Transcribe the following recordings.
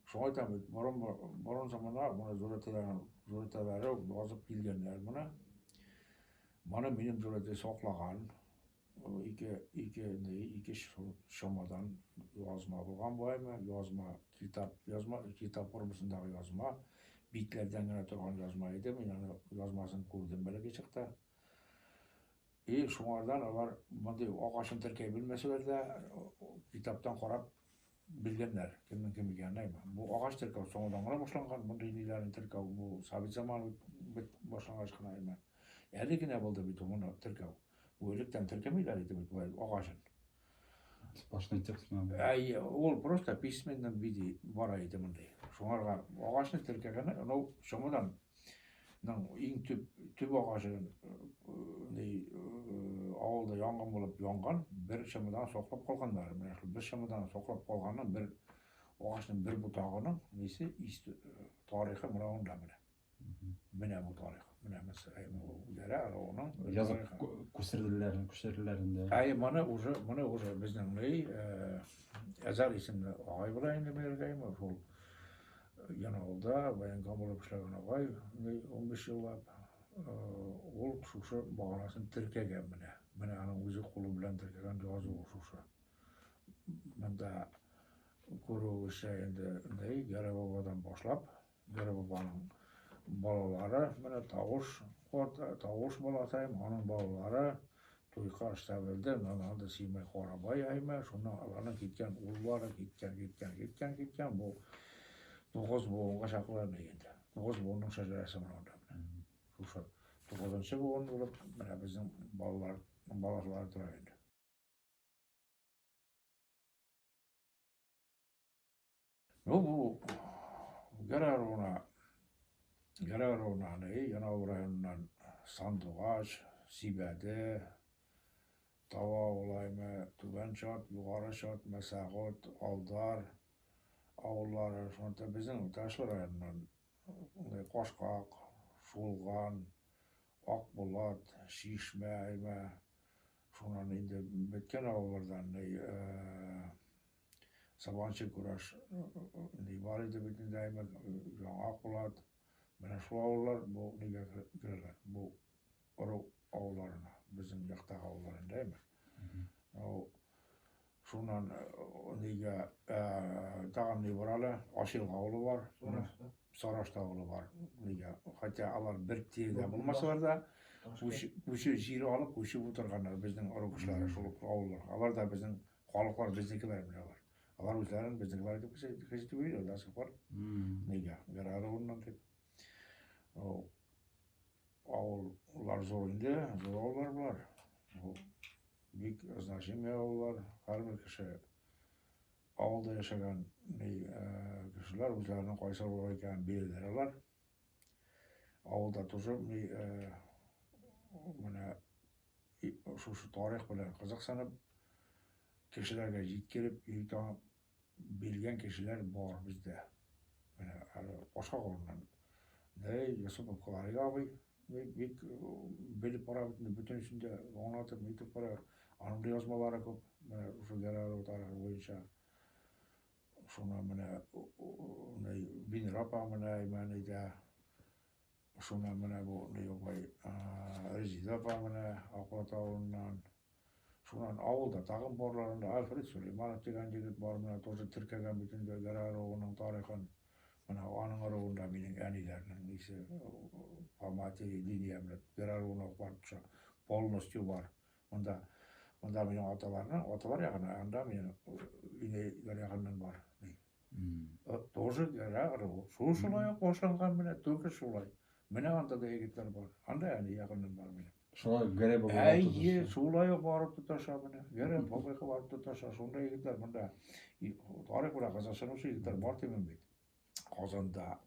Шуңа әйтәм бит, борын борын заманда моны зурәтәләр зурәтәләре язып килгәннәр моны. Моны минем зурәтәй саклаган. Ике ике ике чамадан язма булган бу әйме, язма китап, язма китап формасындагы язма, битләрдән генә торган язма иде. Мин аны язмасын күрдем бәләкәй чакта. И шуңардан алар мондый агачын теркәй белмәсәләр дә, китаптан карап белгәннәр, кемнең кем икәнен әйме. Бу агач теркәү соңыннан гына башланган, мондый ниләрне теркәү бу совет заманы бит башлангач кына әйме. Әле генә булды бит ул моны теркәү. Бу электән теркәмиләр иде бит болай агачын. Сплошной текст менә бу. Әй, ул просто письменном виде бара иде мондый. Шуңарга агачны теркәгәне, анау чамадан ның иң төп төп агачы ни авылда янгын булып янган, бер чемодан саклап калганнар. Менә шул бер чемодан саклап калганның бер агачның бер ботагының нисе тарихы менә монда менә. Менә бу тарих. Менә мәсәлән, бу Гәрә ыруының язып күчерделәр, күчерделәр инде. Әй, моны уже безнең ни Әзәр исемле агай була инде биргәйме, шул Янаулда военком булып эшләгән агай, 15 еллап, ул шушы баганасын теркәгән менә. Менә аның үзе кулы белән теркәгән язуы шушы. Монда күрүегезчә инде ни, Гәрәй бабадан башлап, Гәрәй бабаның балалары, менә тавыш тавыш баласы, аның балалары Туйка Эштәбелде, Нананды Симай Карабай әйме, шуннан аларның киткән уллары киткән, киткән, киткән, киткән, бу тугыз буынга чаклы инде. Тугыз буынның шәҗәрәсе менә монда. Шушы тугызынчы буын булып, менә безнең балалар, балалары тора инде. Ну, бу Гәрәй ыруына, Гәрәй ыруына Янаул районыннан Сандугач, Сибәде, Тава авылы, Түбән Чат, Югары Чат, Мәсәгут, Алдар авыллары, шунда безнең Ташлы районыннан Кашкак, Шулган, Акбулат, Чишмә, әйме, шуннан инде беткән авыллардан Сабанчы Кураш ни бар иде бит инде, әйме, Яңа Акбулат, менә шул авыллар бу нигә керәләр, бу ыру авылларына, безнең яктагы авыллар инде, әйме. Шуннан нигә тагын ни бар әле, Ачилга авылы бар, Сарашта авылы бар, нигә, хотя алар бер тирәдә булмасалар да, күче җир алып күчеп утырганнар безнең ыру кешеләре шул авылларга. Алар да безнең халыклар, безнекеләр менә алар. Алар үзләрен безнекеләр дип хис итеп йөриләр до сих пор. Нигә? Гәрәй ыруыннан дип. Авыллар зур инде, зур авыллар болар. Бу бик значимый авыллар. Һәрбер кеше авылда яшәгән ни кешеләр үзләренең кайсы ыруга икәнен беләләр алар. Авылда тоже ни менә шушы тарих белән кызыксынып, кешеләргә җиткереп йөртә белгән кешеләр бар бездә. Менә әле Кашка авылыннан Дәй Йосыпов Кларик абый бик, бик белеп бара бит, бөтенесен дә аңлатып, нитеп бара. Аның да язмалары күп, менә шушы Гәрәй ыруы тарихы буенча. Шуны менә Венера апа менә әймәнидә. Шуны менә бу ни апай, Резида апа менә Акбулат авылыннан. Шуннан авылда тагын барларында Альфред Сулейманов дигән егет бар, менә тоже теркәгән бит инде Гәрәй ыруының тарихын. Менә аның ыруында минем әниләрнең нисе по матери линия менә Гәрәй ыруына ук барып төшә. Полностью бар. Монда минем аталарның, аталар ягына, анда минем инәйләр ягыннан бар. Ни. Тоже Гәрәй ыруы. Шул шулай ук башланган менә, түгел шулай. Менә анда да егетләр бар. Анда әни ягыннан бар минем. Шулай Гәрәй бабайга Әйе, тоташа. Шулай ук барып тоташа менә. Гәрәй бабайга барып тоташа. Шунда егетләр монда тарих белән кызыксынучы егетләр бар димим бит. Казанда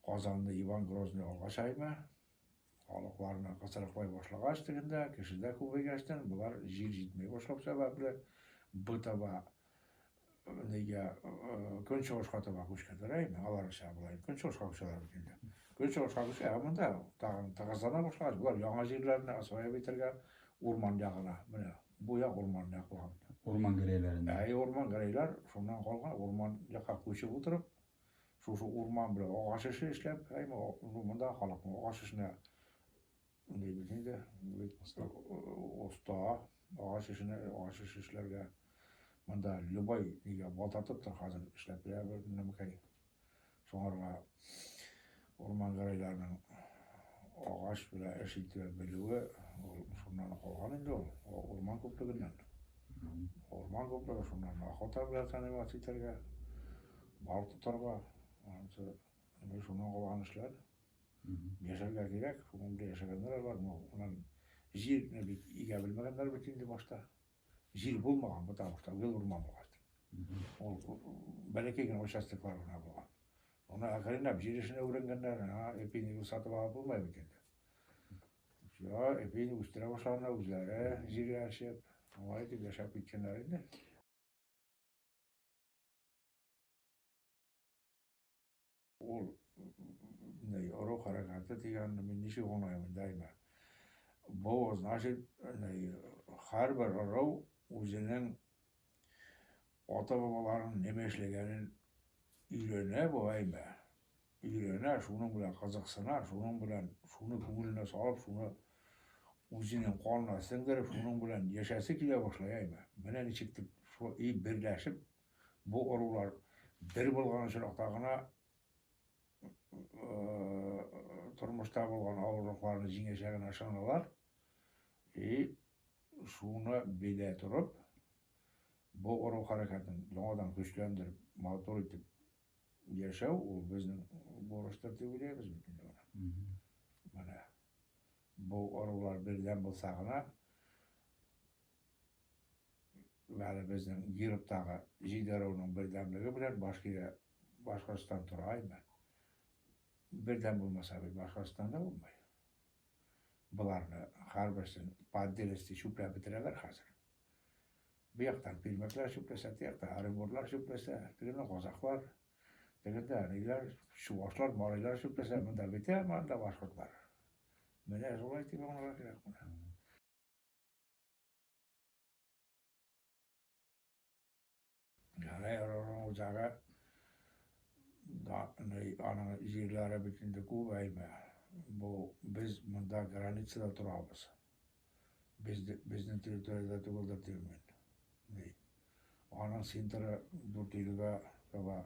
Казанны Иван Грозный алгач аймы, халыкларны кысрыклай башлагач тегендә, кеше дә күбәйгәчтен, болар җир җитмәй башлау сәбәпле, бу таба нигә көнчыгышка таба күчкәннәр, әйме, алар исә болай көнчыгышка күчәләр бит инде. Көнчыгышка күчә, ә монда тагын тыгызлана башлагач, болар яңа җирләрне осваивать итәргә урман ягына, менә. Бу яҡ урман яҡлаған. Урман гәрәйләр инде. Әй, урман гәрәйләр, шуннан ҡалған урман яҡҡа күсеп ултырып, шушы урман белән ағас эше эшләп, әй, монда халыҡ ағас эшенә ни бит инде, Оҫта. Оҫта, ағас эшенә, ағас эше эшләргә. Монда любой нигә балтатып тор, хәҙер эшләп бирә бер нәмәкәй. Шуңарга урман гәрәйләренең ағас белән эш итә белеүе, ул шуннан ҡалған инде ул, урман күплегенән. Урман күплеге шуннан охота белән заниматься итәргә, бал тотарга, анысы инде шуннан ҡалған эшләр. Йәшәргә кәрәк, шуның белән йәшәгәннәр бар, но унан ерҙе бит игә белмәгәндәр бит инде башта. Ер булмаған, потому что гел урман булған. Ул бәләкәй генә участоклар ғына булған. Уны әкренләп ер эшенә өйрәнгәндәр, эпине сатып алып булмай бит инде. Я, эпине үҫтерә башлағандар, үҙҙәре ергә эшләп, шулай итеп йәшәп киткәндәр инде. Ул ни, ырыу хәрәкәте тигәнне мин нисек аңлайым инде, әйме? Бу, значит, ни, һәр бер ырыу үҙенең ата-бабаларының нимә эшләгәнен өйрәнә бу, әйме? Өйрәнә, шуның белән ҡыҙыҡһына, шуның белән шуны күңеленә салып, шуны үҙенең ҡанына сеңдереп, шуның белән йәшәсе килә башлай, әйме? Менә нисек итеп шул и берләшеп, бу ырыулар бер булған осраҡта ғына тормошта булған ауырлыҡларны еңәсәгенә ышаналар. И шуны белә тороп, бу ырыу хәрәкәтен яңадан көсләндереп, матур итеп йәшәү ул беҙҙең бурыстыр тип уйлайбыҙ бит инде быны. Менә бу ырыулар берҙәм булһа ғына, әле беҙҙең Гировтағы ете ырыуының берҙәмлеге белән Башкирия, Башҡортостан тора, әйме? Берҙәм булмаһа бит Башҡортостанда булмай. Быларны һәр береһен по отдельности сүпләп бөтөрәләр хәҙер. Бу яҡтан пирмәкләр сүпләсә, теге яҡта Оренбурлар сүпләсә, тегендә ҡазаҡлар, тегендә ниләр, чувашлар, марилар сүпләсә, бында бөтә, бында башҡортлар. Менә шулай тип аңларға кәрәк быны. Гәрәй ырыуының үзәге, да, ни, аның ерләре бит инде күп, әйме. Бу беҙ бында границала торабыҙ. Беҙҙең территорияла түгелдер тием мин. Ни. Аның центры Дүртөйлөгә таба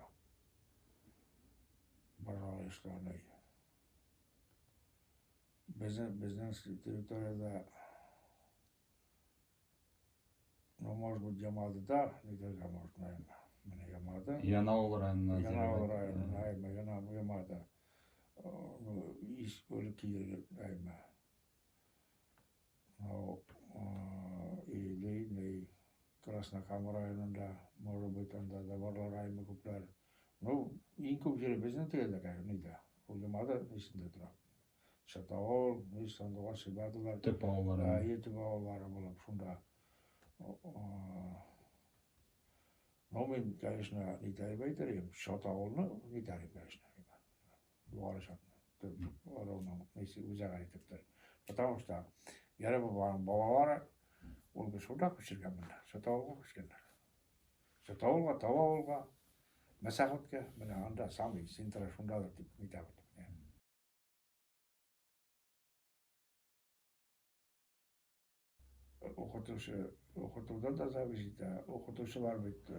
пожалуйста, ни. Беҙҙең территорияла, ну, может быть, Ямалыда, нитергә может, наверное. Менә Ямалда. Янаул районына Янаул зирәк. районына, әйме, Ямалда. Ну, ис элекке әйме. Ну, или, ни, Краснокама районында, может быть, анда да барлар әйме күпләр. Ну, иң күп җире безнең тегелдә, конечно, нидә. Ул Ямалда нисендә тора. Шатауыл, ни, Сандуғаш, Сибәдиләр. Төп авыллары. Әйе, төп авыллары булып, шунда. Ну, мин, конечно, нитәйеп әйтер идем, Шатауылны нитәр идем, конечно. Юғары Шатны. Төп ырыуның нисе үзәге итептер. Потому что Гәрәй бабаның балалары ул бит шунда күсергән монда, Шатауылға күскәннәр. Шатауылға, Талауылға, Мәсәғүткә, менә анда самый центры шундадыр дип нитә бит. Уҡытыусы, уҡытыуҙан да зависит итә. Уҡытыусылар бит,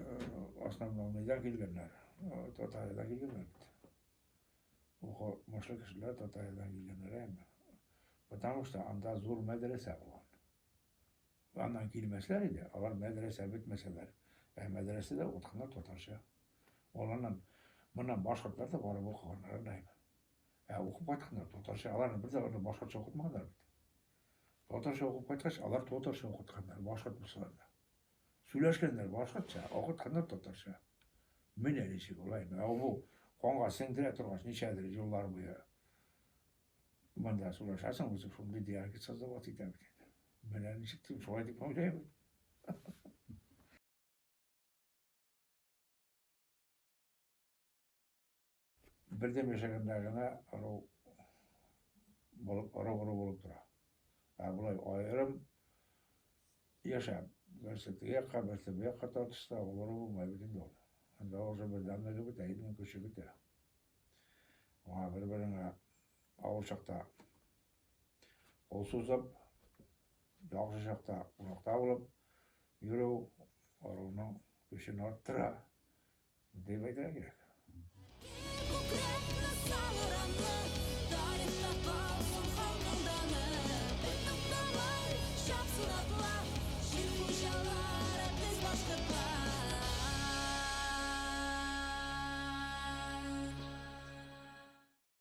основном нидән килгәндәр? Татариядан килгәндәр бит. Уҡымышлы кешеләр Татариядан килгәндәр, әйме? Потому что анда ҙур мәҙрәсә булған. Аннан килмәҫләр ине, алар мәҙрәсә бөтмәсәләр. Ә мәҙрәсәлә уҡытҡандар татарса. Уларҙан бынан башҡорттар ҙа барып уҡығандар анда, әйме? Ә уҡып ҡайтҡандар татарса, аларны бер ҙә башҡортса уҡытмағандар бит. Татарса уҡып ҡайтҡас, алар татарса уҡытҡандар, башҡорт булһалар ҙа. Һөйләшкәндәр башҡортса, уҡытҡандар татарса. Менә нисек улай. Ә ул ҡанға сеңдерә торғас, нисәлер йыллар буйы бында һөйләшәһең, үҙе шундай диалект создавать итә бит инде. Менә нисек тип, шулай тип уйлайым. Берҙәм йәшәгәндә генә ырыу булып, ырыу ырыу булып тора. Ә былай айырым Яшәп, берсе теге якка, берсе бу якка тартышса, алары булмай бит инде ул. Анда уже бердәмлеге бетә, илнең көче бетә. Аңа бер-береңә авыр чакта кул сузып, яхшы чакта кунакта булып йөрү ыруның көчен арттыра дип әйтергә кирәк. Күкрәкне сал урамны.